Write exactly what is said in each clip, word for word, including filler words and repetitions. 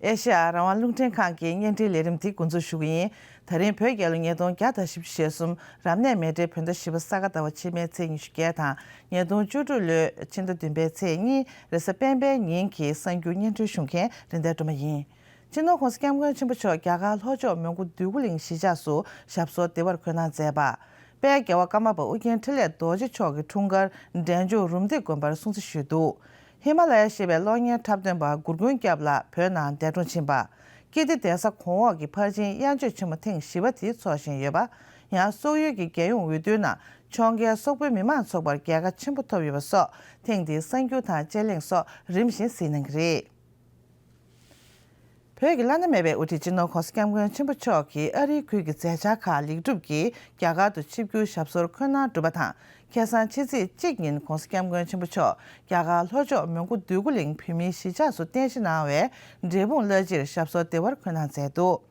ཨེ་ཤེ་ཡ་རང་དབང་རླུང་འཕྲིན་ཁང་གི་བརྙན་འཕྲིན་ལས་རིམ་དེ་འགོ་འཛུགས་ཞུ་གི་ཡིན། ད་རིང་བོད་རྒྱལ་ལོ་ཉིས་སྟོང་བརྒྱ་དང་བཞི་བཅུ་ཞེ་གསུམ་རབ་གནས་མེ་སྤྲེལ་བོད་ཟླ་བཞི་པ་ས་ག་ཟླ་བ་ཕྱི་མའི་ཚེས་ཉི་ཤུ་བརྒྱད་དང་ཉིས་སྟོང་བཅུ་དྲུག་ལོའི་ཕྱི་ཟླ་བདུན་པའི་ཚེས་གཉིས་རེས་གཟའ་སྤེན་པའི་ཉིན་གྱི་གསར་འགྱུར་སྙན་སྒྲོན་ཞུ་མཁན་རིན་ལྡན་སྒྲོལ་མ་ཡིན། སྤྱི་ནོར་༸གོང་ས་༸སྐྱབས་མགོན་ཆེན་པོ་མཆོག་རྒྱ་གར་ལྷོ་ཕྱོགས་མོན་གྷོ་འདོད་རྒུ་གླིང་གཞིས་ཆགས་སུ་ཞབས་སོར་བདེ་བར་འཁོད་གནང་མཛད་པ། དཔལ་རྒྱལ་བ་ཀརྨ་པ་ཨུ་རྒྱན་འཕྲིན་ལས་རྡོ་རྗེ་མཆོག་གི་འཁྲུངས་སྐར་འབྲས་ལྗོངས་རུམ་བཏེག་དགོན་པར་སྲུང་བརྩི་ཞུས་འདུག་ཧི་མ་ལ་ཡ་ཞེས་པའི་གློག་བརྙན་འཁྲབ་སྟོན་པ་གུར་མགོན་སྐྱབས་ལགས་བོད་ནང་འདས་གྲོངས་ཕྱིན་པ། ཀིརྟི་གདན་ས་གོང་འོག་གི་ཕར་ཕྱིན་དབྱར་མཆོད་ཆེན་མོ་ཐེངས་བཞི་པ་དེ་འཚོགས་བཞིན་ཡོད་པ། ཡང་སོག་ཡུལ་གྱི་རྒྱལ་ཡོངས་འོས་བསྡུའི་ནང་ཕྱོགས་འགལ་སོག་པོའི་མི་མང་ཚོགས་པར་རྒྱལ་ཁ་ཆེན་པོ་ཐོབ་ཡོད་པ་སོགས་ཐེངས་འདིའི་གསར་འགྱུར་དང་དཔྱད་གླེང་སོགས་རིམ་བཞིན་གཟིགས་གནང་གི་རེད། བོད་ཀྱི་བླ་ན་མེད་པའི་དབུ་ཁྲིད་སྤྱི་ནོར་༸གོང་ས་༸སྐྱབས་མགོན་ཆེན་པོ་མཆོག་གིས་ཨ་རིའི་ཁུལ་གྱི་མཛད་འཆར་ཁག་ལེགས་གྲུབ་ཀྱིས་རྒྱ་གར་དུ་ཆིབས་བསྒྱུར་ཞབས་སོར་འཁོད་གནང་གྲུབ་པ་དང་། ཁ་སང་ཕྱི་ཚེས་གཅིག་ཉིན་༸གོང་ས་༸སྐྱབས་མགོན་ཆེན་པོ་མཆོག་རྒྱ་གར་ལྷོ་ཕྱོགས་མོན་གྷོ་འདོད་རྒུ་གླིང་བོད་མིའི་གཞིས་ཆགས་སུ་རྟེན་གཞི་གནང་བའི་འབྲས་སྤུངས་བླ་སྤྱིར་ཞབས་སོར་བདེ་བར་འཁོད་གནང་མཛད་འདུག་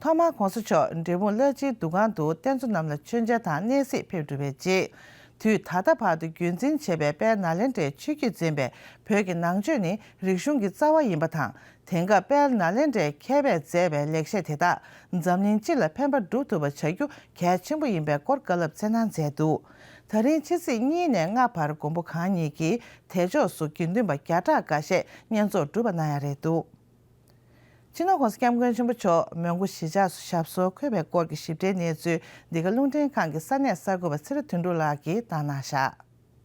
ཐོག་མར་༸གོང་ས་མཆོག་འབྲས་སྤུངས་བླ་སྤྱིའི་འདུ་ཁང་དུ་རྟེན་གཙོ་རྣམས་ལ་མཆོད་མཇལ་དང་གནས་གཟིགས་ཕེབས་གྲུབ་པའི་རྗེས། དུས་ད་ལྟ་བར་དུ་རྒྱུན་འཛིན་བྱས་པའི་དཔལ་ནཱ་ལེནྡྲའི་ཆོས་བརྒྱུད་འཛིན་པའི་བོད་ཀྱི་ནང་ཆོས་ནི་རིག་གཞུང་གི་རྩ་བ་ཡིན་པ་དང་། དེང་སྐབས་དཔལ་ནཱ་ལེནྡྲའི་མཁས་པས་མཛད་པའི་ལེགས་བཤད་དེ་དག་འཛམ་གླིང་སྤྱི་ལ་ཕན་པ་སྒྲུབ་ཐུབ་པ་བྱ་རྒྱུ་གལ་ཆེན་པོ་ཡིན་པའི་སྐོར་བཀའ་སློབ་སྩལ་གནང་མཛད་འདུག་ད་རིང་ཕྱི་ཚེས་གཉིས་ནས་ལྔ་བར་མགོན་པོ་གང་ཉིད་ཀྱིས་དེ་ཕྱོགས་སུ་དགེ་འདུན་པ་བརྒྱ་ཕྲག་འགའ་ཤས་བསྙེན་རྫོགས་སྒྲུབ་པ་གནང་ཡ་རེད་འདུག་སྤྱི་ནོར་༸གོང་ས་༸སྐྱབས་མགོན་ཆེན་པོ་མཆོག་མོན་གྷོ་གཞིས་ཆགས་སུ་ཞབས་སོར་འཁོད་པའི་སྐོར་གྱི་ཞིབ་ཕྲའི་གནས་ཚུལ་འདི་ག་རླུང་འཕྲིན་ཁང་གི་ས་གནས་གསར་འགོད་པ་ཚེ་རིང་དོན་གྲུབ་ལགས་ཀྱིས་བཏང་གནང་བཞག་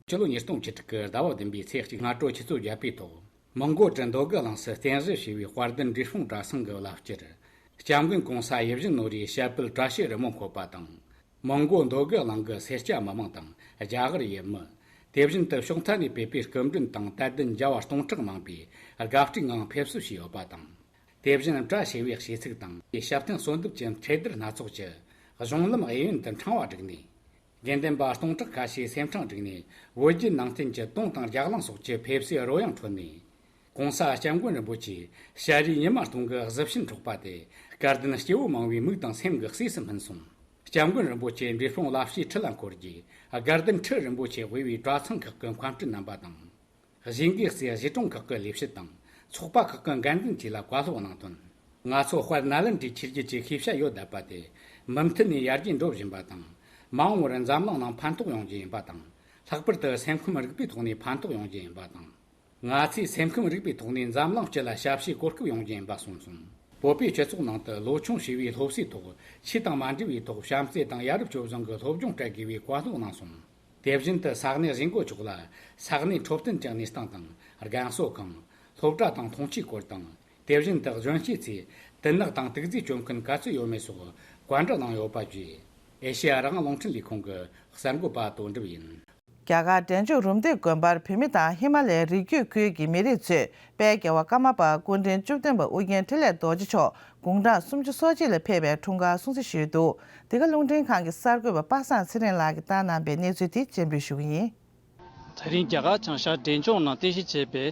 ཕྱི་ལོ་ཉིས་སྟོང་བཅུ་དྲུག་གི་ཟླ་བ་བདུན་པའི་ཚེས་གཅིག་སྔ་དྲོ་ཆུ་ཚོད་བརྒྱད་པའི་ཐོག་མོན་གྷོ་གྲུ་འདོད་རྒུ་གླིང་སུ་རྟེན་གཞི་བྱས་པའི་དཔལ་ལྡན་འབྲས་སྤུངས་གྲྭ་ཚང་གི་བླ་སྤྱིར་༸སྐྱབས་མགོན་༸གོང་ས་ཡིད་བཞིན་ནོར་བུའི་བཤད་པའི་བཀྲ་ཤིས་རི་མོ་འཁོད་པ་དང་། མོན་གྷོ་འདོད་རྒུ་གླིང་གི་སེར་སྐྱ་མི་མང་དང་རྒྱ་གར་ཡུལ་མི། དེ་བཞིན་དུ་ཕྱོགས་མཐའ་ནས་ཕེབས་པའི་སྐུ་མགྲོན་དང་དད་ལྡན་རྒྱལ་བ་སྟོང་ཕྲག་མང་པོས་དགའ་སྤྲོའི་ངང་ཕེབས་བསུ་བྱས་ཡོད་པ་དང་། དེ་བཞིན་བཀྲ་ཤིས་པའི་གཤིས་ཚིག་དང་། ཞབས་བརྟན་གསོལ་འདེབས་ཀྱི་འཕྲེད་དར་སྣ་ཚོགས་ཀྱིས་གཞུང་ལམ་གཡས་གཡོན་དུ་ཕྲེང་བ་བསྒྲིགས་ནས། དགེ་འདུན་པ་སྟོང་ཕྲག་ཁ་ཤས་སེམས་ཕྲེང་བསྒྲིགས་ནས་བོད་བརྒྱུད་ནང་བསྟན་གྱི་དུང་དང་རྒྱ་གླིང་སོགས་ཀྱི་ཕེབས་བསུའི་རོལ་དབྱངས་ཁྲོད་ནས། ༸གོང་ས་༸སྐྱབས་མགོན་རིན་པོ་ཆེའི་ཞལ་རས་ཉི་མ་སྟོང་གི་གཟི་བྱིན་འཕྲོག་པ་དེ་སྐལ་ལྡན་སྐྱེ་བོ་མང་བོའི་མིག་དང་སེམས་ཀྱི་གསོས་སུ་སྨིན་སོང་།༸སྐྱབས་མགོན་རིན་པོ་ཆེ་འབྲས་སྤུངས་བླ་སྤྱིའི་ཁྲི་ལ་འཁོར་རྗེས་དགའ་ལྡན་ཁྲི་རིན་པོ་ཆེ་དབུས་པའི་གྲྭ་ཚང་ཁག་གི་མཁན་སྤྲུལ་རྣམ་པ་དང་། གཞིས་འགོས་སའི་གཞིས་གྲོང་ཁག་གི་ལས་བྱེད་དང་ཚོགས་པ་ཁག་གི་འགན་འཛིན་བཅས་ལ་བཀའ་སློབ་གནང་དོན། ང་ཚོ་དཔལ་ནཱ་ལེནྡྲའི་ཆོས་བརྒྱུད་ཀྱི་ཤེས་བྱ་ཡོད་བསྡད་པ་དེ་མུ་མཐུད་ནས་ཡར་རྒྱས་འགྲོ་བཞིན་པ་དང་། མ་འོངས་པར་འཛམ་གླིང་ནང་ཕན་ཐོགས་ཡོང་རྒྱུ་ཡིན་པ་དང་། ལྷག་པར་དུ་སེམས་ཁམས་རིག་པའི་ཐོག་ནས་ཕན་ཐོགས་ཡོང་རྒྱུ་ཡིན་པ་དང་། ང་ཚོས་སེམས་ཁམས་རིག་པའི་ཐོག་ནས་འཛམ་གླིང་སྤྱི་ལ་ཞབས་ཕྱིའི་གོ་སྐབས་ཡོང་རྒྱུ་ཡིན་པ་གསུངས་སོང་། བོད་པའི་སྤྱི་ཚོགས་ནང་དུ་ལོ་ཆུང་བྱིས་པའི་སློབ་གསོའི་ཐོག་ཆོས་དང་མ་འབྲེལ་བའི་ཐོག་བྱམས་བརྩེ་དང་ཡ་རབས་སྤྱོད་བཟང་གི་སློབ་སྦྱོང་སྤྲད་དགོས་པའི་བཀའ་སློབ་གནང་སོང་། དེ་བཞིན་དུ་ས་གནས་གཞིས་འགོ་མཆོག་ལ་ས་གནས་འཕྲོད་བསྟེན་གྱི་གནས་སྟངས་དང་རྒན་གསོ་ཁང་། སློབ་གྲྭ་དང་མཐོང་ཆོས་སྐོར་དང་། དེ་བཞིན་དུ་གཞོན་སྐྱེས་ཚོས་དུད་ནག་དང་དུག་རྫས་སྤྱོད་མཁན་ག་ཚོད་ཡོད་མེད་སོགས་བཀའ་འདྲི་གནང་ཡོད་པ་བརྗོད། ཨེ་ཤེ་ཡ་རང་དབང་རླུང་འཕྲིན་ལས་ཁང་གི་གསར་འགོད་པ་དོན་གྲུབ་ཡིན། རྒྱ་གར་འབྲས་ལྗོངས་རུམ་བཏེག་དགོན་པར་བོད་མི་དང་ཧི་མ་ལ་ཡའི་རི་རྒྱུད་ཁུལ་གྱི་མི་རིགས་ཚོས་དཔལ་རྒྱལ་བ་ཀརྨ་པ་སྐུ་ཕྲེང་བཅུ་བདུན་པ་ཨོ་རྒྱན་འཕྲིན་ལས་རྡོ་རྗེ་མཆོག་དགུང་གྲངས་སུམ་ཅུ་སོ་གཅིག་ལ་ཕེབས་པའི་འཁྲུངས་སྐར་སྲུང་བརྩི་ཞུས་འདུག་འདི་ག་རླུང་འཕྲིན་ཁང་གི་གསར་འགོད་པ་པ་སངས་ཚེ་རིང་ལགས་ཀྱིས་བཏང་གནང་པའི་གནས་ཚུལ་དེ་སྤྱན་འབུལ་ཞུ་གི་ཡིན། ད་རིང་རྒྱ་གར་བྱང་ཤར་འབྲས་ལྗོངས་ནང་རྟེན་གཞི་བྱས་པའི་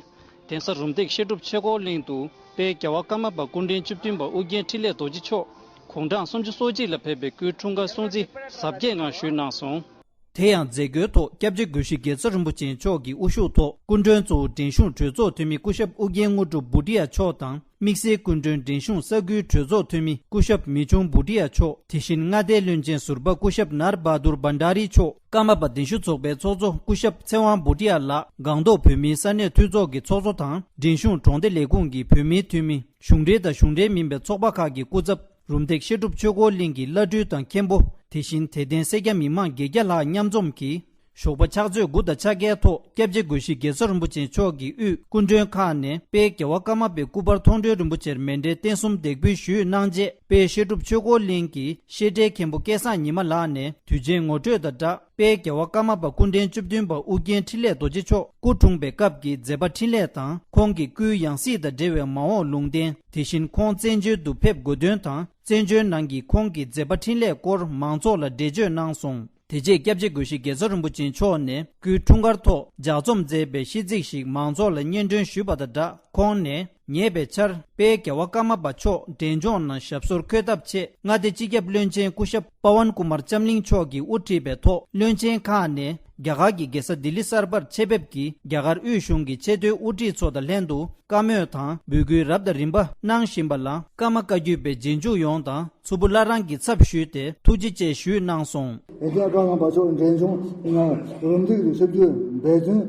གདན་ས་རུམ་བཏེག་བཤད་སྒྲུབ་ཆོས་འཁོར་གླིང་དུ་དཔལ་རྒྱལ་བ་ཀརྨ་པ་སྐུ་ཕྲེང་བཅུ་བདུན་པ་ཨོ་རྒྱན་འཕྲིན་ལས་རྡོ་རྗེ་མཆོག་དགུང་གྲངས་སུམ་ཅུ་སོ་གཅིག་ལ་ཕེབས་པའི་སྐུའི་འཁྲུངས་སྐར་སྲུང་བརྩི་གཟབ་རྒྱས་ངང་ཞུས་གནང་སོང་། དེ་ཡང་མཛད་སྒོའི་ཐོག་སྐྱབས་རྗེ་དགེ་བཤེས་དགེ་རྩ་རིན་པོ་ཆེ་མཆོག་གི་དབུ་བཞུགས་ཐོག་སྐུ་མགྲོན་གཙོ་བོ་འབྲས་སྤུངས་གྲོས་ཚོགས་འཐུས་མི་སྐུ་ཞབས་ཨོ་རྒྱན་དངོས་གྲུབ་བྷུ་ཏི་ཡ་མཆོག་དང་། དམིགས་བསལ་སྐུ་མགྲོན་འབྲས་སྤུངས་ས་ཁུལ་གྲོས་ཚོགས་འཐུས་མི་སྐུ་ཞབས་མི་ཆུང་བྷུ་ཏི་ཡ་མཆོག་དེ་བཞིན་མངའ་སྡེའི་བློན་ཆེན་ཟུར་པ་སྐུ་ཞབས་ནར་བྷ་དུར་བྷན་ཌ་རི་མཆོག་ཀརྨ་པ་གདན་ཞུ་ཚོགས་པའི་ཚོགས་གཙོ་སྐུ་ཞབས་ཚེ་དབང་བྷུ་ཏི་ཡ་ལགས། སྒང་ཏོག་བོད་མིའི་ས་གནས་འཐུས་ཚོགས་ཀྱི་ཚོགས་གཙོ་དང་། འབྲས་སྤུངས་གྲོང་སྡེ་ལས་ཁུངས་ཀྱི་བོད་མིའི་འཐུས་མི། གཞུང་འབྲེལ་དང་གཞུང་འབྲེལ་མིན་པའི་ཚོགས་པ་ཁག་གི་སྐུ་ཚབ། རུམ་བཏེག་བཤད་སྒྲུབ་ཆོས་འཁོར་གླིང་གི་བླ་སྤྲུལ་དང་མཁན་པོ། དེ་བཞིན་དད་ལྡན་སེར་སྐྱ་མི་མང་བརྒྱད་བརྒྱ་ལྷག་མཉམ་འཛོམས་ཀྱིས། ཞོགས་པ་ཕྱག་ཚོད་དགུ་དང་ཕྱེད་ཀའི་ཐོག་སྐྱབས་རྗེ་དགེ་བཤེས་དགེ་རྩ་རིན་པོ་ཆེ་མཆོག་གིས་དབུས་སྐུ་མགྲོན་ཁག་ནས་དཔལ་རྒྱལ་བ་ཀརྨ་པའི་སྐུ་པར་མཐོང་གྲོལ་རིན་པོ་ཆེར་མཎྜལ་རྟེན་གསུམ་འདེགས་འབུལ་ཞུས་གནང་རྗེས། དཔལ་བཤད་སྒྲུབ་ཆོས་འཁོར་གླིང་གི་བཤད་གྲྭའི་མཁན་པོ་སྐལ་བཟང་ཉི་མ་ལགས་ནས་དུས་ཆེན་ངོ་སྤྲོད་དང་སྦྲགས། དཔལ་རྒྱལ་བ་ཀརྨ་པ་སྐུ་ཕྲེང་བཅུ་བདུན་པ་ཨོ་རྒྱན་འཕྲིན་ལས་རྡོ་རྗེ་མཆོག་སྐུ་འཁྲུངས་པའི་སྐབས་ཀྱི་མཛད་པ་འཕྲིན་ལས་དང་། ཁོང་གི་སྐུའི་ཡང་སྲིད་དང་འབྲེལ་བའི་མ་འོངས་ལུང་བསྟན། དེ་བཞིན་ཁོང་བཙན་བྱོལ་དུ་ཕེབས་དགོས་དོན་དང་། བཙན་བྱོལ་ནང་གི་ཁོང་གི་མཛད་པ་འཕྲིན་ལས་སྐོར་མང་ཚོགས་ལ་འགྲེལ་བརྗོད་གནང་སོང་། དེ་རྗེས་སྐྱབས་རྗེ་དགེ་བཤེས་དགེ་རྩ་རིན་པོ་ཆེ་མཆོག་ནས་སྐུའི་འཁྲུངས་སྐར་ཐོག་ལྗགས་རྩོམ་མཛད་པའི་ཤིས་ཚིག་ཞིག་མང་ཚོགས་ལ་སྙན་སྒྲོན་ཞུས་པ་དང་སྦྲགས། ཁོང་ནས་ཉེ་བའི་ཆར་དཔལ་རྒྱལ་བ་ཀརྨ་པ་མཆོག་འབྲས་ལྗོངས་ནང་ཞབས་སོར་འཁོད་ཐབས་ཆེད་མངའ་སྡེ་སྤྱི་ཁྱབ་བློན་ཆེན་སྐུ་ཞབས་པ་ཝན་ཀུ་མར་ལྕམ་གླིང་མཆོག་གིས་དབུ་ཁྲིད་པའི་ཐོག་བློན་ཆེན་ཁག་ནས་ རྒྱ་གར་གྱི་རྒྱལ་ས་ལྡི་ལི་གསར་པར་ཆེད་ཕེབས་ཀྱིས་རྒྱ་གར་དབུས་གཞུང་གི་ཆེས་མཐོའི་དབུ་ཁྲིད་ཚོ་དང་ལྷན་དུ་བཀའ་མོལ་དང་འབོད་སྐུལ་རབ་དང་རིམ་པ་གནང་བཞིན་པ་ལ། ཀརྨ་བཀའ་བརྒྱུད་པའི་རྗེས་འཇུག་ཡོངས་དང་མཚུར་ཕུ་བླ་བྲང་གི་ཚབ་ཞུས་ཏེ་ཐུགས་རྗེ་ཆེ་ཞུས་གནང་སོང་། ཡ་གྱལ་ཀརྨ་པ་མཆོག་འབྲས་ལྗོངས་རུམ་བཏེག་ཏུ་ཆིབས་བསྒྱུར་འབད་བརྩོན་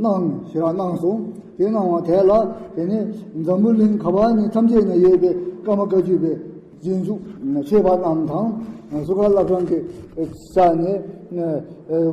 གནང་ཞེས་ར་གནང་སོང་། དེ་གནང་བ་དེ་ལ་དེ་ནས་འཛམ་བུ་གླིང་ག་བ་ནས་ཐམས་ཅད་ན་ཡོད་པའི་ཀརྨ་བཀའ་བརྒྱུད་པའི་རྗེས་འཇུག་ཆོས་པ་རྣམས་དང་ཟུར་མཁར་བླ་བྲང་གི་ས་ནས་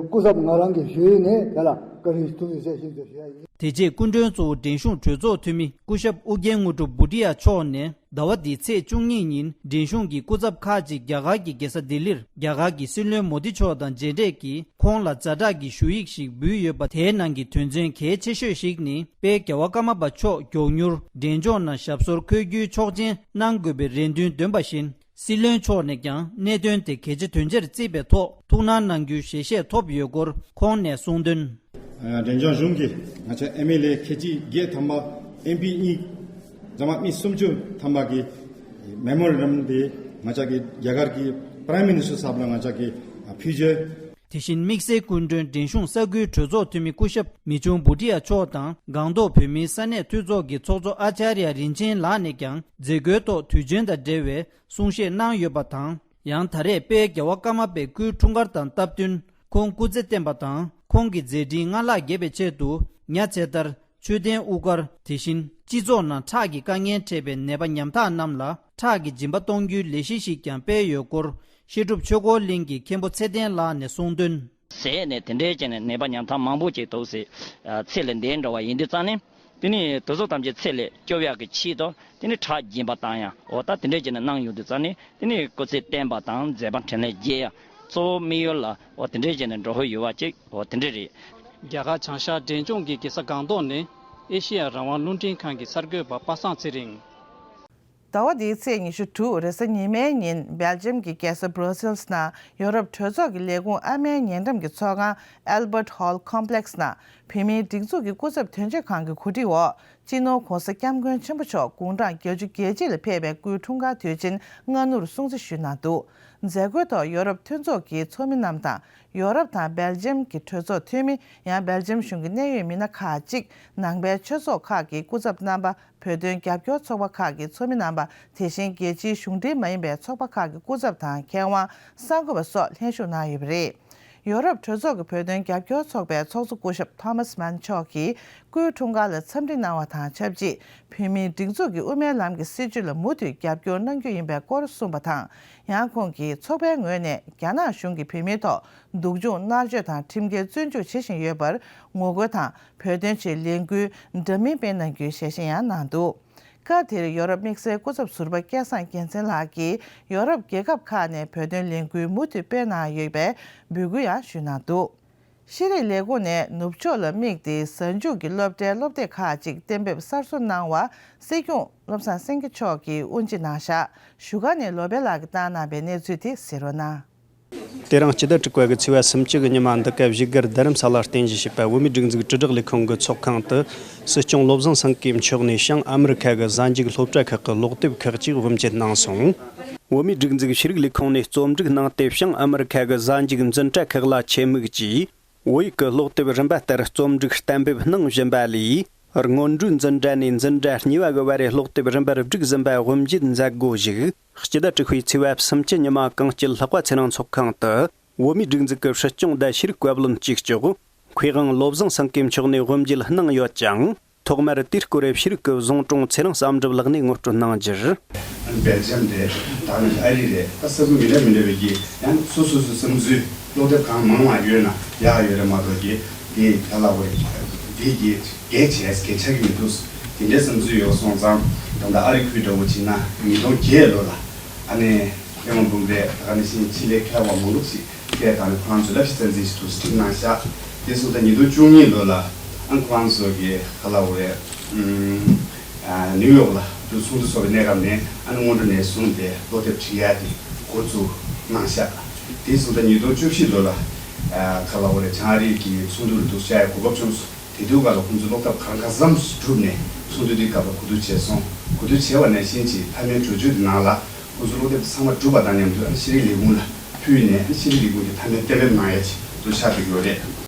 སྐུ་ཚབ་ང་རང་གིས་ཞུས་ནས་དེ་ལ་བཀའ་དྲིན་ཐུགས་རྗེ་ཆེ་ཞུ་ཞུ་ཡ་ཡིན། དེ་རྗེས་སྐུ་མགྲོན་གཙོ་བོ་འབྲས་ལྗོངས་གྲོས་ཚོགས་འཐུས་མི་སྐུ་ཞབས་ཨུ་རྒྱན་དངོས་གྲུབ་བྷུ་ཏི་ཡ་མཆོག་ནས་ཟླ་བ་འདིའི་ཚེས་བཅུ་གཉིས་ཉིན་འབྲས་ལྗོངས་ཀྱི་སྐུ་ཚབ་ཁག་ཅིག་རྒྱ་གར་གྱི་རྒྱལ་ས་ལྡི་ལིར་རྒྱ་གར་གྱི་སྲིད་བློན་མོ་དི་མཆོག་དང་མཇལ་འཕྲད་ཀྱིས་ཁོང་ལ་ཛ་དྲག་གི་ཞུ་ཡིག་ཞིག་འབུལ་ཡོད་པ། དེའི་ནང་གི་དོན་ཚན་གལ་ཆེ་ཤོས་ཤིག་ནི་དཔལ་རྒྱལ་བ་ཀརྨ་པ་མཆོག་མགྱོགས་མྱུར་འབྲས་ལྗོངས་ནང་ཞབས་སོར་འཁོད་རྒྱུའི་ཆོག་མཆན་གནང་དགོས་པའི་རེ་འདུན་འདོན་པ་བཞིན། སྲིད་བློན་མཆོག་ནས་ཀྱང་གནད་དོན་དེ་གལ་ཆེ་དོན་ཆེར་བརྩིས་པའི་ཐོག་ཐུགས་སྣང་གནང་རྒྱུའི་ཞལ་བཞེས་ཐོབ་ཡོད་སྐོར་ཁོང་ནས་གསུངས་དོན། འབྲས་ལྗོངས་གཞུང་གིས་ང་ཚོ་ཨེམ་ཨེལ་ཨེ་ཁལ་གཅིག་བརྒྱད་ཐམ་པ། ཨེམ་པི་གཉིས། རྫ་མ་མི་སུམ་ཅུ་ཐམ་པ་གི་མེ་མོ་རན་ཌམ་དེ་ང་ཚོ་གི་རྒྱ་གར་གྱི་པ་རའིམ་མི་ནི་སི་ཊར་ཟུར་པ་ལ་ང་ཚོ་གི་ཕུལ་རྒྱུ། དེ་བཞིན་དམིགས་བསལ་སྐུ་མགྲོན་འབྲས་ལྗོངས་ས་ཁུལ་གྲོས་ཚོགས་འཐུས་མི་སྐུ་ཞབས་མི་ཆུང་བྷུ་ཏི་ཡ་མཆོག་དང་སྒང་ཏོག་བོད་མིའི་ས་གནས་འཐུས་ཚོགས་ཀྱི་ཚོགས་གཙོ་ཨ་ཅཱརྱ་རིན་ཆེན་ལགས་ནས་ཀྱང་མཛད་སྒོའི་ཐོག་དུས་ཆེན་དང་འབྲེལ་བའི་གསུང་བཤད་གནང་ཡོད་པ་དང་། ཡང་ད་རེས་དཔལ་རྒྱལ་བ་ཀརྨ་པའི་སྐུའི་འཁྲུངས་སྐར་དང་སྟབས་བསྟུན་ཁོང་སྐུ་ཚེ་བརྟན་པ་དང་ཁོང་གི་མཛད་འཕྲིན་སྔར་ལྷག་རྒྱས་པའི་ཆེད་དུ་ཉ་ཚེ་ཐར། མཆོད་རྟེན་དབུ་དཀར། དེ་བཞིན་སྤྱི་ཚོགས་ནང་ཁྲག་གི་དཀའ་ངལ་འཕྲད་པའི་ནད་པ་ཉམ་ཐག་རྣམས་ལ་ཁྲག་གི་སྦྱིན་པ་གཏོང་རྒྱུའི་ལས་གཞི་ཞིག་ཀྱང་སྤེལ་ཡོད་སྐོར་བཤད་སྒྲུབ་ཆོས་འཁོར་གླིང་གི་མཁན་པོ་ཚེ་བརྟན་ལགས་ནས་གསུངས་དོན། ཟས་ནས་དེ་འདྲའི་བྱས་ནས་ནད་པ་ཉམ་ཐག་མང་པོ་ཅིག་འདུག་ཟེར། ཚེ་ལས་འདས་འགྲོ་བ་ཡིན་དུས་ཙང་ནས་དེ་ནས་དེ་ཚོ་ཐམས་ཅད་ཚེ་ལས་སྐྱོབ་ཡག་གི་ཆེད་དུ་དེ་ནས་ཁྲག་སྦྱིན་པ་བཏང་ཡག་འོ་ད་དེ་འདྲའི་བྱས་ནས་གནང་ཡོང་དུས་ཙང་ནས་དེ་ནས་སྐུ་ཚེ་བརྟན་པ་དང་མཛད་པ་འཕྲིན་ལས་རྒྱས་ཡག་གཙོ་བོ་དམིགས་ཡུལ་ལ་འོ་དེ་འདྲའི་བྱས་ནས་འགྲོ་ཧོལ་ཡོད་པ་ཅིག་འོ་དེ་འདྲ་རེད། རྒྱ་གར་བྱང་ཤར་འབྲས་ལྗོངས་ཀྱི་རྒྱལ་ས་སྒང་ཏོག་ནས་ཨེ་ཤེ་ཡ་རང་དབང་རླུང་འཕྲིན་ཁང་གི་གསར་འགོད་པ་པ་སངས་ཚེ་རིང་། ཟླ་བ་འདིའི་ཚེས་ཉི་ཤུ་དྲུག་རེས་གཟའ་ཉི་མའི་ཉིན་སྦེལ་ཇམ་གྱི་རྒྱལ་ས་སྦྲོ་སིལ་ནང་ཡོ་རོབ་གྲོས་ཚོགས་ཀྱི་ལས་ཁུངས་ཨ་མའི་ཉེ་འགྲམ་གྱི་ཚོགས་ཁང་Albert Hall Complex ནང་བོད་མིའི་སྒྲིག་འཛུགས་ཀྱི་སྐུ་ཚབ་དོན་གཅོད་ཁང་གི་གོ་སྒྲིག་འོག་སྤྱི་ནོར་༧གོང་ས་༧སྐྱབས་མགོན་ཆེན་པོ་མཆོག་དགུང་གྲངས་བརྒྱད་ཅུ་གྱ་གཅིག་ལ་ཕེབས་པའི་སྐུའི་འཁྲུངས་སྐར་དུས་ཆེན་སྔ་སྣུར་སྲུང་བརྩི་ཞུས་གནང་འདུག་མཛད་སྒོའི་ཐོག་ཡོ་རོབ་མཐུན་ཚོགས་ཀྱི་ཚོགས་མི་རྣམས་དང་ཡོ་རོབ་དང་སྦེལ་ཇམ་གྱི་གྲོས་ཚོགས་འཐུས་མི་ཡང་སྦེལ་ཇམ་གཞུང་གི་གནད་ཡོད་མི་སྣ་ཁག་ཅིག་ནང་པའི་ཆོས་ཚོགས་ཁག་གི་སྐུ་ཚབ་རྣམ་པ། བོད་དོན་རྒྱབ་སྐྱོར་ཚོགས་པ་ཁག་གི་ཚོགས་མི་རྣམ་པ། དེ་བཞིན་རྒྱལ་སྤྱིའི་གཞུང་འབྲེལ་མ་ཡིན་པའི་ཚོགས་པ་ཁག་གི་སྐུ་ཚབ་དང་མཁས་དབང་གསར་འགོད་པ་སོགས་ལྷན་ཞུགས་གནང་ཡོད་པ་རེད། ཡོ་རོབ་གྲོས་ཚོགས་ཀྱི་བོད་དོན་རྒྱབ་སྐྱོར་ཚོགས་པའི་ཚོགས་གཙོ་སྐུ་ཞབས་ཐོ་མཱས་མན་མཆོག་གིས་སྐུའི་འཁྲུངས་སྐར་ལ་འཚམས་འདྲི་གནང་བ་དང་ཆབས་ཅིག་བོད་མིའི་སྒྲིག་འཛུགས་ཀྱི་དབུ་མའི་ལམ་གྱི་སྲིད་བྱུས་ལ་མུ་མཐུད་རྒྱབ་སྐྱོར་གནང་རྒྱུ་ཡིན་པའི་སྐོར་གསུངས་པ་དང་། ཡང་ཁོང་གིས་ཚོགས་པའི་ངོས་ནས་རྒྱ་ནག་གཞུང་གིས་བོད་མིའི་ཐོག་སྡུག་སྦྱོང་མནར་གཅོད་དང་ཁྲིམས་འགལ་བཙོན་འཇུག་བྱེད་བཞིན་ཡོད་པར་ངོ་རྒོལ་དང་། བོད་དོན་ཆེད་ལས་འགུལ་འདྲ་མིན་སྤེལ་གནང་རྒྱུའི་ཞལ་བཞེས་ཡང་གནང་འདུག་སྐབས་དེར་ཡོ་རོབ་དམིགས་བསལ་སྐུ་ཚབ་ཟུར་པ་སྐལ་བཟང་རྒྱལ་མཚན་ལགས་ཀྱིས་ཡོ་རོབ་རྒྱལ་ཁབ་ཁག་ནས་བོད་དོན་ལས་འགུལ་མུ་མཐུད་སྤེལ་གནང་ཡོད་པའི་འབོད་སྐུལ་ཡང་ཞུས་གནང་འདུག་ཤེས་རིག་ལས་ཁུངས་ནས་ནུབ་ཕྱོགས་ལ་དམིགས་ཏེ་གཟའ་མཇུག་གི་སློབ་གྲྭའི་སློབ་དེབ་ཁག་ཅིག་གཏན་འབེབས་གསར་བཟོ་གནང་བ་སྲིད་སྐྱོང་བློ་བཟང་སེང་གེ་མཆོག་གིས་དབུ་འབྱེད་གནང་བཞག་བཞུགས་སྒར་ནས་ལོ་པཎ་ལགས་ཀྱིས་བཏང་གནང་བའི་གནས་ཚུལ་དེ་གཟིགས་རོགས་གནང་། དེ་རིང་སྤྱི་ཟླ་དྲུག་པ་གི་ཚེས་པ་སུམ་ཅུ་གི་ཉི་མ་འདི་ག་བཞུགས་སྒར་རྡ་རམ་ས་ལར་རྟེན་གཞི་བྱས་པ་བོད་མིའི་སྒྲིག་འཛུགས་དྲིལ་བསྒྲགས་ལས་ཁུངས་ཀྱི་ཚོགས་ཁང་དུ་སྲིད་སྐྱོང་བློ་བཟང་སེང་གེ་མཆོག་ནས་བྱང་ཨ་མི་རི་ཁ་གི་གཟའ་མཇུག་སློབ་གྲྭ་ཁག་གི་ཀློག་དེབ་ཁག་ཅིག་དབུ་འབྱེད་གནང་སོང་། བོད་མིའི་སྒྲིག་འཛུགས་ཤེས་རིག་ལས་ཁུངས་ནས་རྩོམ་སྒྲིག་གནང་སྟེ་བྱང་ཨ་མི་རི་ཁ་གི་གཟའ་མཇུག་འཛིན་གྲྭ་ཁག་ལ་ཆེད་དམིགས་ཀྱིས་བོད་ཡིག་གི་ཀློག་དེབ་རིམ་པ་ལྟར་རྩོམ་སྒྲིག་གཏན་འབེབས་གནང་བཞིན་པ་ལས། སྔོན་འགྲོའི་འཛིན་གྲྭ་ནས་འཛིན་གྲྭ་གཉིས་པ་གི་བར་རེ་ཀློག་དེབ་རིམ་པར་བསྒྲིགས་ཟིན་པ་དབུ་འབྱེད་མཛད་སྒོ་བཞུགས། སྤྱི་ཟླ་དྲུག་པའི་ཚེས་པ་སུམ་ཅུ་ཉི་མ་གངས་སྐྱིད་ལྷག་པ་ཚེ་རིང་ཚོགས་ཁང་དུ་བོད་མིའི་སྒྲིག་འཛུགས་ཀྱི་སྲིད་སྐྱོང་དང་ཤེས་རིག་བཀའ་བློན་གཅིག་ལྕོགས་མཁས་དབང་བློ་བཟང་སེང་གེ་མཆོག་ནས་དབུ་འབྱེད་གནང་ཡོད་ཅིང་། ཐོག་མར་དེའི་སྐོར་ཤེས་རིག་གི་བཟུང་དྲུང་ཚེ་རིང་བསམ་གྲུབ་ལགས་ནས་ངོ་སྤྲོད་གནང་རྒྱུར། སྦེལ་ཇམ་རེད། ད་ནི་ཨ་རི་རེད། ད་ས་ཁུལ་མི་འདྲ་མི་འདྲ་བའི་གི་ཡང་སོ་སོ་སོ་བསམ་ཚུལ་ཀློག་དེབ་གང་མང་མང་ཡོད་ན་ཡག་ཡོད་རེད་མ་གཏོགས་གི་དེ་ག་ལ་བ་རེད། དེ་གི་གལ་ཆེ་གལ་ཆགས་ཀྱི་མི་འདུག་དེ་འདྲའི་བསམ་ཚུལ་ཡོད་སོང་ཙང་ད་ལྟ་ཨ་རི་ཁུལ་འདྲ་བོ་བྱས་ན་ཉིས་སྟོང་བརྒྱད་ལོ་ལ་ཨ་ནེ་ཐེ་ཝན་འབུམ་རས་ད་ག་ནང་བཞིན་ཆེད་ལས་མཁས་པ་མང་པོ་ཞིག་སྐད་བཏང་ནས་ཁོ་རང་ཚོས་ལབ་ཤིག་རྩ་འཛིན་ཞིག་ཐུགས་སྒྲིག་གནང་ཤག་དེ་སོང་ཙང་ཉིས་སྟོང་བཅུ་གཉིས་ལོ་ལ་ཨ་ཁོ་རང་ཚོ་གི་ག་ལ་བ་རེད། ཨ་ནིའུ་ཡོག་ལ་འདུག་ཚོགས་འདུ་ཚོགས་པའི་གནས་སྐབས་ནས་ཨ་ནི་སྔོན་འགྲོ་ནས་བཟུང་སྟེ་ཀློག་དེབ་བྲིས་ཡ་དེ་འགོ་བཙུགས་གནང་ཤག་དེ་སོང་ཙང་ཉིས་སྟོང་བཅུ་བཞི་ལོ་ལ་ཨ་ག་ལ་བ་རེད། བྱང་ཨ་རིའི་གི་ཚོགས་འདུ་ལ་འདུག་བཅར་ཡ་གོ་སྐབས་བྱུང་སོང་། དེ་དུས་སྐབས་ལ་ཁོང་ཚོ་ཀློག་དེབ་གང་ག་ཙམ་བསྒྲུབས་ནས་ཚོགས་འདུ་དེའི་སྐབས་ལ་གོ་བསྡུར་བྱས་སོང་། གོ་བསྡུར་བྱས་པ་ནང་བཞིན་གྱི་མཐའ་མའི་གྲོས་ཆོད་དེ་ནང་ལ་ཁོང་ཚོ་ཀློག་དེབ་ཚང་མ་བསྒྲུབས་པ་དང་མཉམ་དུ་ཨ་ནི་ཤེས་རིག་ལས་ཁུངས་ལ་ཕུལ་ནས་ཨ་ནི་ཤེས་རིག་ལས་ཁུངས་ཀྱིས་མཐའ་མའི་གཏན་འབེབས་གནང་ཡ་ཅིག་འདུག་ཆགས་བསྡད་ཡོད་རེད།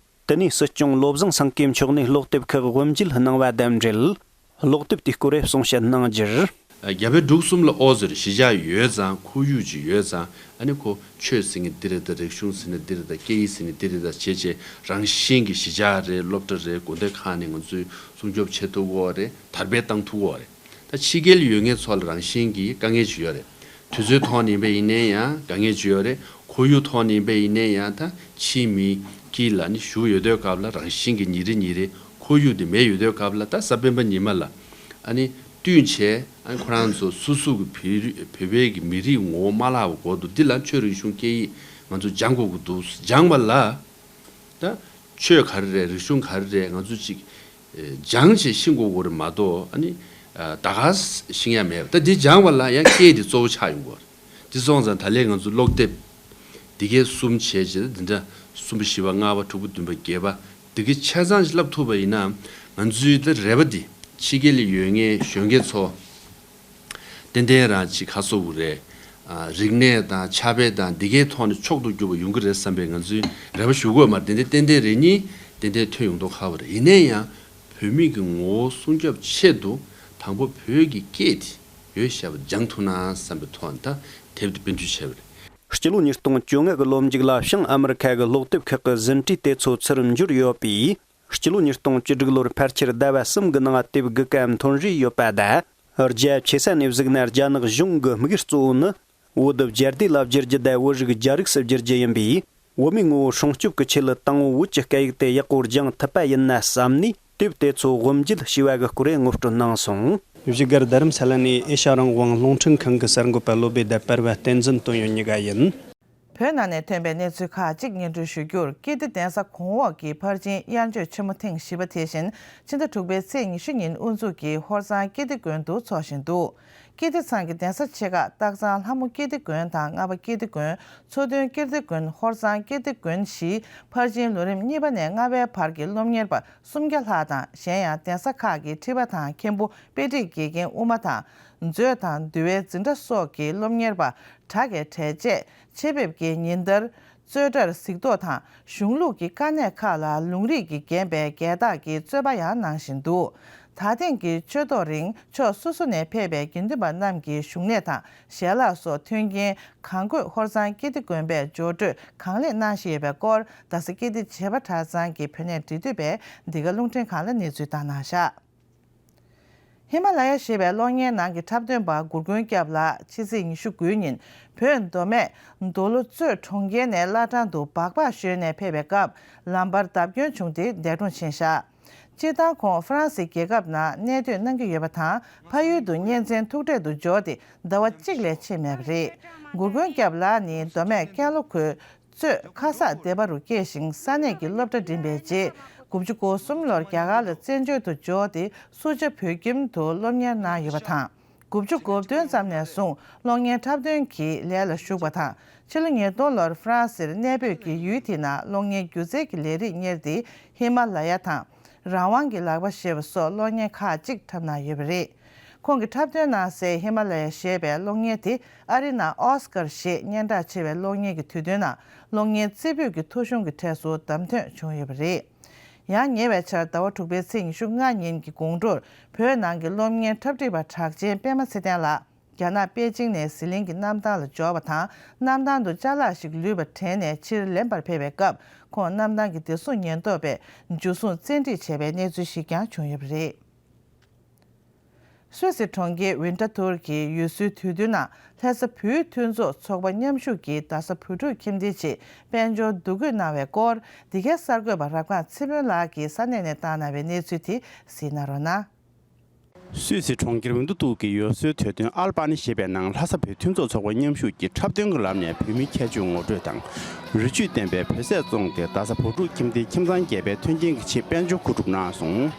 དེ་ནས་སྲིད་སྐྱོང་བློ་བཟང་སེང་གེ་མཆོག་ནས་ཀློག་དེབ་ཁག་དབུ་འབྱེད་གནང་བ་དང་འབྲེལ། ཀློག་དེབ་དེའི་སྐོར་གསུང་བཤད་གནང་རྒྱུར། རྒྱ་བལ་འབྲུག་གསུམ་ལ་ཨོ་ཟེར་གཞིས་ཆགས་ཡོད་ཙང་ཁོར་ཡུག་ཅིག་ཡོད་ཙང་ཨ་ནི་ཁོ་ཆོས་ཟེར་མཁན་འདི་རེད་ད། རིག་གཞུང་ཟེར་ན་འདི་རེད་ད། སྐད་ཡིག་ཟེར་མཁན་འདི་རེད་ད་བྱས་བྱས་རང་བཞིན་གྱི་གཞིས་ཆགས་རེད། སློབ་གྲྭ་རེད། དགོན་སྡེ་ཁག་ནས་ང་ཚོས་སྲུང་སྐྱོབ་བྱེད་ཐུབ་ཀྱི་ཡོད་རེད། དར་སྤེལ་བཏང་ཐུབ་ཀྱི་ཡོད་རེད། ད་ཕྱི་རྒྱལ་ཡོད་མཁན་ཚོ་ལ་རང་བཞིན་གྱིས་དཀའ་ངལ་ཅིག་ཡོད་རེད། དུས་ཚོད་ཐོག་ནས་ཡིན་པ་ཡིན་ནའི་ཡང་དཀའ་ངལ་ཅིག་ཡོད་རེད། ཁོར་ཡུག་ཐོག་ནས་ཡིན་པ་ཡིན་ནའི་ཡང་ད་ཕྱིའི་མི་དཀྱིལ་ལ་ནི་བཞུགས་ཡོད་དུས་སྐབས་ལ་རང་བཞིན་གྱིས་ཉིན་རེ་ཉིན་རེ་ཁོར་ཡུག་དེ་མེད་ཡོད་དུས་སྐབས་ལ་ད་གཟའ་སྤེན་པ་ཉི་མ་ལ་ཨ་ནི་བསྟུན་བྱས་ཨ་ནི་ཁོ་རང་ཚོ་སོ་སོ་གི་བོད་རིགས་བོད་པའི་གི་མི་རིགས་ངོ་བོ་མ་བརླག་པའི་སྐོར་དུ་འདི་ལ་ཆོས་རིག་གཞུང་སྐད་ཡིག་ང་ཚོ་སྦྱང་དགོས་ཀྱི་འདུག་སྦྱང་བ་ལ་ད་ཆོས་ག་རེ་རེད། རིག་གཞུང་ག་རེ་རེད། ང་ཚོ་ཅིག་སྦྱང་བྱས་ཤེས་དགོས་ཀྱི་རེད་མ་གཏོགས་ཨ་ནི་ད་ག་ཤེས་ཡ་མེད། ད་འདི་སྦྱང་བ་ལ་ཡང་སྐད་དེ་གཙོ་བོ་ཆགས་ཡོང་གི་རེད། འདི་སོང་ཙང་ད་ལན་ང་ཚོ་ཀློག་དེབ་འདི་གའི་གསུམ་བྱས་རྗེས་འདི་འདྲ་གསུམ་པ་བཞི་པ་ལྔ་པ་དྲུག་པ་བདུན་པ་བརྒྱད་པ་འདི་གའི་ཆ་ཚང་ཞིག་བསླབ་ཐུབ་པ་ཡིན་ན་ང་ཚོའི་ད་རེ་བ་འདི་ཕྱི་རྒྱལ་ལ་ཡོད་མཁན་གཞོན་སྐྱེས་ཚོ་ཏན་ཏན་རང་ཅིག་ཁ་གསོ་དགོས་རེད། ཨ་རིག་གནས་དང་ཕྱག་དཔེ་དང་འདི་གའི་ཐོག་ནས་མཆོག་ཏུ་གྱུར་པ་ཡོང་གི་རེད་བསམ་པའི་ང་ཚོའི་རེ་བ་ཞུ་དགོས་མ་རེད། ཏན་ཏན་ཏན་ཏན་རེ་གཉིས་ཏན་ཏན་ཐོན་ཡོང་མདོག་ཁ་པོ་རེད། ཡིན་ནའི་ཡང་བོད་མི་གི་ངོ་བོ་སྲུང་སྐྱོབ་ཆེད་དུ་དང་པོ་བོད་ཀྱི་སྐད་དེ་ཡོད་ཤ་བ་སྦྱང་ཐུབ་ན་བསམ་པའི་ཐོག་ནས་ད་དེབ་དེ་སྤེལ་འཇུག་བྱས་པ་རེད། སྤྱི་ལོ་ཉིས་སྟོང་བཅོ་ལྔ་གི་ལོ་མཇུག་ལ་བྱང་ཨ་མི་རི་ཁ་གི་ཀློག་དེབ་ཁག་གི་ཟིན་བྲིས་དེ་ཚོ་ཚུར་འབྱོར་ཡོད་པས། སྤྱི་ལོ་ཉིས་སྟོང་བཅུ་དྲུག་ལོར་ཕལ་ཆེར་ཟླ་བ་གསུམ་གི་ནང་དེབ་དགུ་ཀ་ཐོན་རེས་ཡོད་པ་དང་། རྒྱ་ཆེ་ས་ནས་གཟིགས་ན་རྒྱ་ནག་གཞུང་གི་དམིགས་ཡུལ་གཙོ་བོ་ནི། བོད་བསྒྱུར་བདེ་ལ་བསྒྱུར་རྒྱུ་དང་བོད་རིགས་རྒྱ་རིགས་སུ་བསྒྱུར་རྒྱུ་ཡིན་པས། བོད་མིའི་ངོ་བོ་སྲུང་སྐྱོབ་ཀྱི་ཆེད་ལ་དང་པོ་བོད་ཀྱི་སྐད་ཡིག་དེ་ཡག་པོ་སྦྱང་ཐུབ་པ་ཡིན་ན་བསམ་ནས་དེབ་དེ་ཚོ་དབུ་འབྱེད་བྱས་པ་གི་སྐོར་ངོ་སྤྲོད་གནང་སོང་། བཞུགས་སྒར་རྡ་རམ་ས་ལ་ནས་ཨེ་ཤ་རང་དབང་རླུང་འཕྲིན་ཁང་གི་གསར་འགོད་པ་བློ་བྷེ་དང་པར་བ་བསྟན་འཛིན་དོན་ཡོད་གཉིས་ཀ་ཡིན། བོད་ནང་ནས་ཐོན་པའི་གནས་ཚུལ་ཁག་ཅིག་སྙན་སྒྲོན་ཞུ་རྒྱུར། ཀིརྟི་གདན་ས་གོང་འོག་གི་ཕར་ཕྱིན་དབྱར་མཆོད་ཆེན་མོ་ཐེངས་བཞི་པ་དེ་བཞིན་ཕྱི་ཟླ་དྲུག་པའི་ཚེས་ཉི་ཤུ་ཉིན་དབུ་འཛུགས་ཀྱིས་ཧོར་གཙང་ཀིརྟི་དགོན་དུ་འཚོགས་བཞིན་འདུག་ཀིརྟི་ཚང་གི་གདན་ས་ཆེ་ཁག་སྟག་ཚང་ལྷ་མོ་ཀིརྟི་དགོན་དང་རྔ་པ་ཀིརྟི་དགོན། མཚོ་སྟོན་ཀིརྟི་དགོན། ཧོར་གཙང་ཀིརྟི་དགོན་བཞིའི་ཕར་ཕྱིན་ལོ་རིམ་གཉིས་པ་ནས་ལྔ་པའི་བར་གྱི་སློབ་གཉེར་པ་སུམ་བརྒྱ་ལྷག་དང་། གཞན་ཡང་གདན་ས་ཁག་གི་ཁྲི་པ་དང་མཁན་པོ་དཔེ་ཁྲིད་དགེ་རྒན་དབུ་མ་དང་། མཛོད་དང་འདུལ་བའི་འཛིན་གྲྭ་སོགས་ཀྱི་སློབ་གཉེར་པ་དྲག་གི་གྲས་བཅས་ཆེད་ཕེབས་ཀྱིས་ཉིན་ལྟར་རྩོད་གྲྭར་གཟིགས་རྟོག་དང་གཞུང་ལུགས་ཀྱི་དཀའ་གནད་ཁག་ལ་ལུང་རིགས་ཀྱིས་བརྒྱན་པའི་རྒྱལ་རྟགས་ཀྱི་རྩོད་པ་ཡང་གནང་བཞིན་འདུག་ད་ཐེངས་ཀྱི་ཆོས་ཐོག་རིང་ཕྱོགས་སོ་སོ་ནས་ཕེབས་པའི་དགེ་འདུན་པ་རྣམས་ཀྱི་བཞུགས་གནས་དང་ཞལ་ལག་སོགས་མཐུན་རྐྱེན་གང་དགོས་ཧོར་གཙང་ཀིརྟི་དགོན་པས་འབྱོར་སྤྲོད་གང་ལེགས་གནང་བཞིན་ཡོད་པའི་སྐོར། རྡ་ས་ཀིརྟི་བྱེས་པ་གྲྭ་ཚང་གི་བོད་གནས་འབྲེལ་མཐུད་པས་འདི་ག་རླུང་འཕྲིན་ཁང་ལ་གནས་ཚུལ་བཏང་གནང་བཞག་ཧི་མ་ལ་ཡ་ཞེས་པའི་གློག་བརྙན་ནང་གི་འཁྲབ་སྟོན་པ་གུར་མགོན་སྐྱབས་ལགས་ཕྱི་ཚེས་ཉི་ཤུ་དགུའི་ཉིན་བོད་མདོ་སྨད་མདོ་ལྷོ་གཙོས་གྲོང་ཁྱེར་ནས་བླ་བྲང་དུ་སྦག་སྦག་ཞོན་ནས་ཕེབས་པའི་སྐབས་ལམ་བར་བརྡབ་སྐྱོན་བྱུང་སྟེ་འདས་གྲོངས་ཕྱིན་བཞག་སྤྱིར་བཏང་ཁོང་ཧྥ་རན་སིའི་རྒྱལ་ཁབ་ནང་གནས་སྡོད་གནང་གི་ཡོད་པ་དང་། ཕ་ཡུལ་དུ་གཉེན་ཚན་ཐུག་འཕྲད་དུ་འབྱོར་ཏེ་ཟླ་བ་གཅིག་ལས་ཕྱིན་མེད་པ་རེད། གུར་མགོན་སྐྱབས་ལགས་ནི་མདོ་སྨད་ཀན་ལྷོ་ཁུལ་གཙོས་ཁ་སག་སྡེ་པ་རུ་སྐྱེས་ཤིང་། ས་གནས་ཀྱི་སློབ་གྲྭ་འགྲིམས་པའི་རྗེས་དགུ་བཅུ་གོ་གསུམ་ལོར་རྒྱ་གར་ལ་བཙན་བྱོལ་དུ་འབྱོར་ཏེ་སུ་ཇཱ་བོད་ཁྱིམ་དུ་སློབ་གཉེར་གནང་ཡོད་པ་དང་། དགུ་བཅུ་གོ་བདུན་ཙམ་ནས་བཟུང་གློག་བརྙན་འཁྲབ་སྟོན་གྱི་ལས་ལ་ཞུགས་པ་དང་། ཕྱི་ལོ་ཉིས་སྟོང་ལོར་ཧྥ་རན་སིར་གནས་སྤོས་ཀྱིས་ཡུལ་དེའི་ནང་གློག་བརྙན་སྒྱུ་རྩལ་གྱི་ལས་རིགས་གཉེར་ཏེ་ཧི་མ་ལ་ཡ་དང་། རང་དབང་གི་ལག་པ་ཞེས་པ་སོགས་གློག་བརྙན་ཁག་ཅིག་འཁྲབ་གནང་ཡོད་པ་རེད། ཁོང་གིས་འཁྲབ་སྟོན་གནང་སའི་ཧི་མ་ལ་ཡ་ཞེས་པའི་གློག་བརྙན་དེ་ཨ་རིའི་ནང་ཨོ་སི་ཀར་ཞེས་སྙན་གྲགས་ཆེ་བའི་གློག་བརྙན་གྱི་དུས་སྟོན་ནང་གློག་བརྙན་རྩེ་ཕུད་ཀྱི་ཐོ་གཞུང་གི་གྲས་སུ་བདམས་ཐོན་བྱུང་ཡོད་པ་རེད། ཡང་ཉེ་བའི་ཆར་ཟླ་བ་དྲུག་པའི་ཚེས་ཉི་ཤུ་ལྔ་ཉིན་གྱི་དགོང་དྲོར་བོད་ནང་གི་གློག་བརྙན་འཁྲབ་ཁྲིད་པ་གྲགས་ཅན་པད་མ་ཚེ་བརྟན་ལགས་རྒྱ་ནག་པེ་ཅིང་ནས་ཟི་ལིང་གི་གནམ་ཐང་ལ་འབྱོར་བ་དང་། གནམ་ཐང་དུ་ཅ་ལག་ཞིག་ལུས་པ་དྲན་ནས་ཕྱིར་ལེན་པར་ཕེབས་པའི་སྐབས་ཁོང་གནམ་ཐང་གི་བདེ་སྲུང་ཉེན་རྟོག་པས་འཇུ་བཟུང་བཙན་ཁྲིད་བྱས་པའི་གནས་ཚུལ་ཞིག་ཀྱང་བྱུང་ཡོད་པ་རེད། སུད་སི་གྲོང་ཁྱེར་ཝིན་ཊ་ཐུར་གྱི་ཡུལ་སྲོལ་དུས་སྟོན་ནང་ལྷ་ས་བོད་མཐུན་ཚོགས་ཚོགས་པ་མཉམ་ཞུགས་ཀྱིས་རྡ་ས་བོད་ཕྲུག་ཁྱིམ་སྡེའི་ཆེད་དཔལ་འབྱོར་འདུ་འགོད་གནང་བའི་སྐོར། འདི་གའི་གསར་འགོད་པ་རབ་སྒང་ཚེ་དཔོན་ལགས་ཀྱིས་ས་གནས་ནས་བཏང་གནང་བའི་གནས་ཚུལ་དེ་གཟིགས་གནང་རོགས་གནང་། སུད་སི་གྲོང་ཁྱེར་ཝིན་ཊ་ཐུར་གྱི་ཡུལ་སྲོལ་དུས་སྟོན་ཨལ་པ་ནི་ཞེས་པའི་ནང་ལྷ་ས་བོད་མཐུན་ཚོགས་ཚོགས་པ་མཉམ་ཞུགས་ཀྱིས་འཁྲབ་སྟོན་གྱི་ལམ་ནས་བོད་མིའི་ཁྱད་ཆོས་ངོ་སྤྲོད་དང་། རི་ཆུས་བསྟན་པའི་བོད་ཟས་བཙོངས་ཏེ་རྡ་ས་བོད་ཕྲུག་ཁྱིམ་སྡེའི་ཁྱིམ་ཚང་བརྒྱད་པའི་མཐུན་རྐྱེན་གྱི་ཆེད་དཔལ་འབྱོར་མཁོ་སྒྲུབ་གནང་སོང་།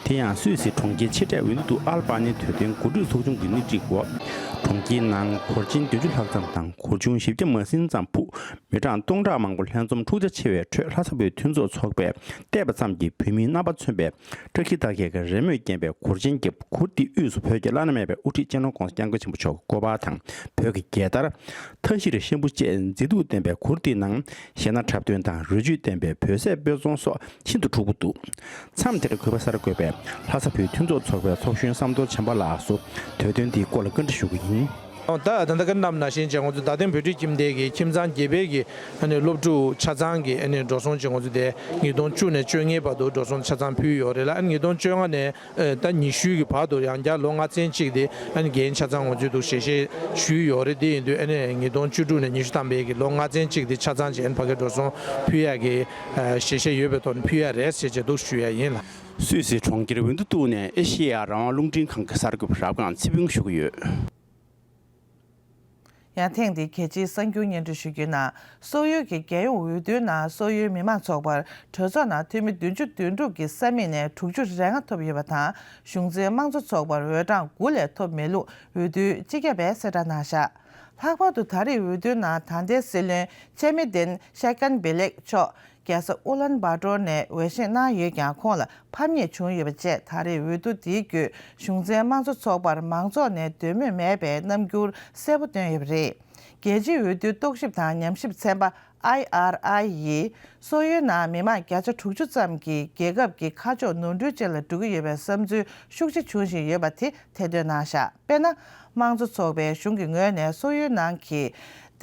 དེ་ཡང་སུད་སི་གྲོང་ཁྱེར་ཆེ་གྲས་འོས་བསྡུ་དུ་ཨལ་པ་ནི་དུས་སྟོན་གོ་སྒྲིག་ཚོགས་ཆུང་གི་སྣེ་ཁྲིད་འོག་གྲོང་ཁྱེར་ནང་གོར་ཆེན་བདུན་ཅུ་ལྷག་ཙམ་དང་གོར་ཆུང་བཞི་བརྒྱ་མ་ཟིན་ཙམ་ཕུད། མི་གྲངས་སྟོང་ཕྲག་མང་པོ་ལྷན་འཛོམས་འཁྲུག་ཆ་ཆེ་བའི་ཁྲོད་ལྷ་ས་བོད་མཐུན་ཚོགས་ཚོགས་པས་བལྟས་པ་ཙམ་གྱིས་བོད་མིའི་རྣམ་པ་མཚོན་པའི་བཀྲ་ཤིས་རྟགས་བརྒྱད་ཀྱི་རེ་སྨོན་རྐྱེན་པས་གུར་ཆེན་བརྒྱབ། གུར་དེའི་དབུས་སུ་བོད་ཀྱི་བླ་ན་མེད་པའི་དབུ་ཁྲིད་སྤྱི་ནོར་༸གོང་ས་༸སྐྱབས་མགོན་ཆེན་པོ་མཆོག་གི་སྐུ་པར་དང་། བོད་ཀྱི་རྒྱལ་དར། མཐའ་བཞིར་ཤམ་བུ་བཅས་མཛེས་སྡུག་ལྡན་པའི་གུར་དེའི་ནང་གཞས་སྣ་འཁྲབ་སྟོན་དང་རོལ་ཆུ་ལྡན་པའི་བོད་ཟས་སྤོས་ཚོང་སོགས་ཤིན་ཏུ་འཁྲུག་པོ་འདུག་མཚམས་དེར་གུས་པ་གསར་འགོད་པས་ལྷ་ས་བོད་མཐུན་ཚོགས་ཚོགས་པའི་ཚོགས་གཞོན་བསམ་རྡོར་བྱམས་པ་ལགས་སུ་དུས་སྟོན་འདིའི་སྐོར་ལ་བཀའ་འདྲི་ཞུ་གི་ཡིན། ད་ད་ལྟ་ཁ་ནམ་ནང་བཞིན་བྱས་ང་ཚོ་རྡ་སྟེང་བོད་ཁྲིད་ཁྱིམ་སྡེ་གི་ཁྱིམ་ཚང་བརྒྱད་པའི་གི་ཨ་ནི་སློབ་ཕྲུག་ཆ་ཚང་གི་ཨ་ནི་འགྲོ་སོང་བྱས་ང་ཚོ་དེ་ཉིས་སྟོང་བཅུ་ནས་བཅོ་ལྔའི་བར་དུ་འགྲོ་སོང་ཆ་ཚང་ཕུལ་ཡོད་རེད་ལ། ཨ་ནི་ཉིས་སྟོང་བཅོ་ལྔ་ནས་ཨ་ད་ཉི་ཤུའི་གི་བར་དུ་ཡང་བསྐྱར་ལོ་ལྔ་ཚན་གཅིག་དེ་ཨ་ནི་རྒན་ཆ་ཚང་ང་ཚོའི་འདུག་ཞལ་བཞེས་ཞུས་ཡོད་རེད། དེ་ཡིན་དུས་ཨ་ནི་ཉིས་སྟོང་བཅུ་དྲུག་ནས་ཉི་ཤུ་ཐམ་པའི་གི་ལོ་ལྔ་ཚན་གཅིག་དེ་ཆ་ཚང་བྱས་ཨ་ནི་ཕ་གིར་འགྲོ་སོང་ཕུལ་ཡག་གི་ཨ་ཞལ་བཞེས་ཡོད་པའི་ཐོག་ནས་ཕུལ་ཡག་རེད་ཟེར་བྱས་འདུག་ཞུ་ཡག་ཡིན་ལ། སུད་སི་གྲོང་ཁྱེར་འོས་བསྡུ་གཏུགས་ནས་ཨེ་ཤེ་ཡ་རང་དབང་རླུང་འཕྲིན་ཁང་གི་གསར་འགོད་པ་རབ་སྒང་ཚེ་ཕུན་ཞུ་གི་ཡོད། ཡང་ཐེངས་འདིའི་རྒྱལ་སྤྱིའི་གསར་འགྱུར་སྙན་སྒྲོན་ཞུ་རྒྱུའི་ནང་། སོག་ཡུལ་གྱི་རྒྱལ་ཡོངས་འོས་བསྡུའི་ནང་སོག་ཡུལ་མི་དམངས་ཚོགས་པར་གྲོས་ཚོགས་ནང་འཐུས་མི་བདུན་ཅུ་དོན་དྲུག་གི་ས་མིག་ནས་དྲུག་ཅུ་རེ་ལྔ་ཐོབ་ཡོད་པ་དང་། གཞུང་འཛིན་དམངས་གཙོ་ཚོགས་པར་འོས་གྲངས་དགུ་ལས་ཐོབ་མེད་ལུགས་འོས་བསྡུའི་སྤྱི་ཁྱབ་པས་གསལ་བསྒྲགས་གནང་བཞག་ལྷག་པར་དུ་ད་རེས་འོས་བསྡུའི་ནང་ད་ལྟའི་སྲིད་བློན་ཆེ་མི་དེན་ཤ་ཀན་བེ་ལེག་མཆོག་རྒྱལ་ས་ཨུ་ལན་བྷ་ཏོར་ནས་འོས་ཤིང་གནང་ཡོད་ཀྱང་། ཁོང་ལ་ཕམ་ཉེས་བྱུང་ཡོད་པ་བཅས། ད་རེས་འོས་བསྡུ་འདིའི་བརྒྱུད་གཞུང་འཛིན་དམངས་གཙོ་ཚོགས་པར་མང་ཚོགས་ནས་འདོད་མོས་མེད་པའི་རྣམ་འགྱུར་གསལ་པོ་བཏོན་ཡོད་པ་རེད། རྒྱལ་སྤྱིའི་འོས་བསྡུའི་རྟོག་ཞིབ་དང་ཉམས་ཞིབ་ཚན་པ་ཨའི་ཨར་ཨའི་ཡིས། སོག་ཡུལ་ནང་མི་མང་བརྒྱ་ཆ་དྲུག་ཅུ་ཙམ་གྱིས་རྒྱལ་ཁབ་ཀྱི་ཁ་ཕྱོགས་ནོར་འཁྲུལ་ཅན་ལ་འགྲོ་གི་ཡོད་པའི་བསམ་ཚུལ་ཤུགས་ཆེ་འབྱུང་བཞིན་ཡོད་པ་དེ་ཐེར་འདོན་གནང་བཞག་དཔེར་ན། དམངས་གཙོ་ཚོགས་པའི་གཞུང་གི་ངོས་ནས་སོག་ཡུལ་ནང་གི་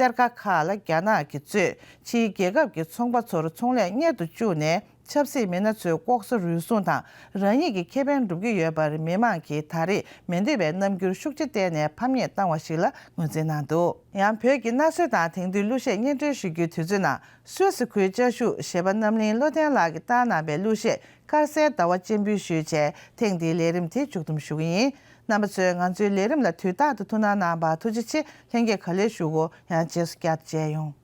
གཏེར་ཁ་ཁག་ལ་རྒྱ་ནག་གིས་གཙོས་ཕྱིའི་རྒྱལ་ཁབ་ཀྱི་ཚོང་པ་ཚོར་ཚོང་ལས་གཉེར་དུ་བཅུག་ནས། ཆབ་སྲིད་མི་སྣ་ཚོའི་ལྐོག་ཟ་རུལ་སུངས་དང་། རང་ཉིད་ཀྱི་ཁེ་ཕན་སྒྲུབ་ཀྱི་ཡོད་པར་མི་མང་གིས་ད་རེས་མི་འདོད་པའི་རྣམ་འགྱུར་ཤུགས་ཆེ་བསྟན་ནས་ཕམ་ཉེས་བཏང་བ་ཞིག་ལ་ངོས་འཛིན་གནང་འདུག་ཡང་བོད་ཀྱི་གནའ་སྲོལ་དང་དེང་དུས་གླུ་གཞས་སྙན་སྒྲོན་ཞུ་རྒྱུའི་དུས་ཚོད་ནང་། སུད་སི་ཁུལ་ཅ་ཤུག་གཞས་པ་རྣམ་གླིང་བློ་ལྡན་ལགས་ཀྱིས་བཏང་གནང་བའི་གླུ་གཞས་དཀར་གསལ་ཟླ་བ་གཅེན་པོས་ཞུས་བྱས། ཐེངས་འདིའི་ལས་རིམ་དེ་མཇུག་བསྡོམས་ཞུ་གི་ཡིན། རྣམ་པ་ཚོས་ང་ཚོའི་ལས་རིམ་ལ་དུས་རྟག་ཏུ་ཐུགས་སྣང་གནང་བར་ཐུགས་རྗེ་ཆེ། ལྷན་རྒྱས་ག་ལེར་བཞུགས་སྒོ། ཡང་རྗེས་སུ་བསྐྱར་དུ་མཇལ་ཡོང་།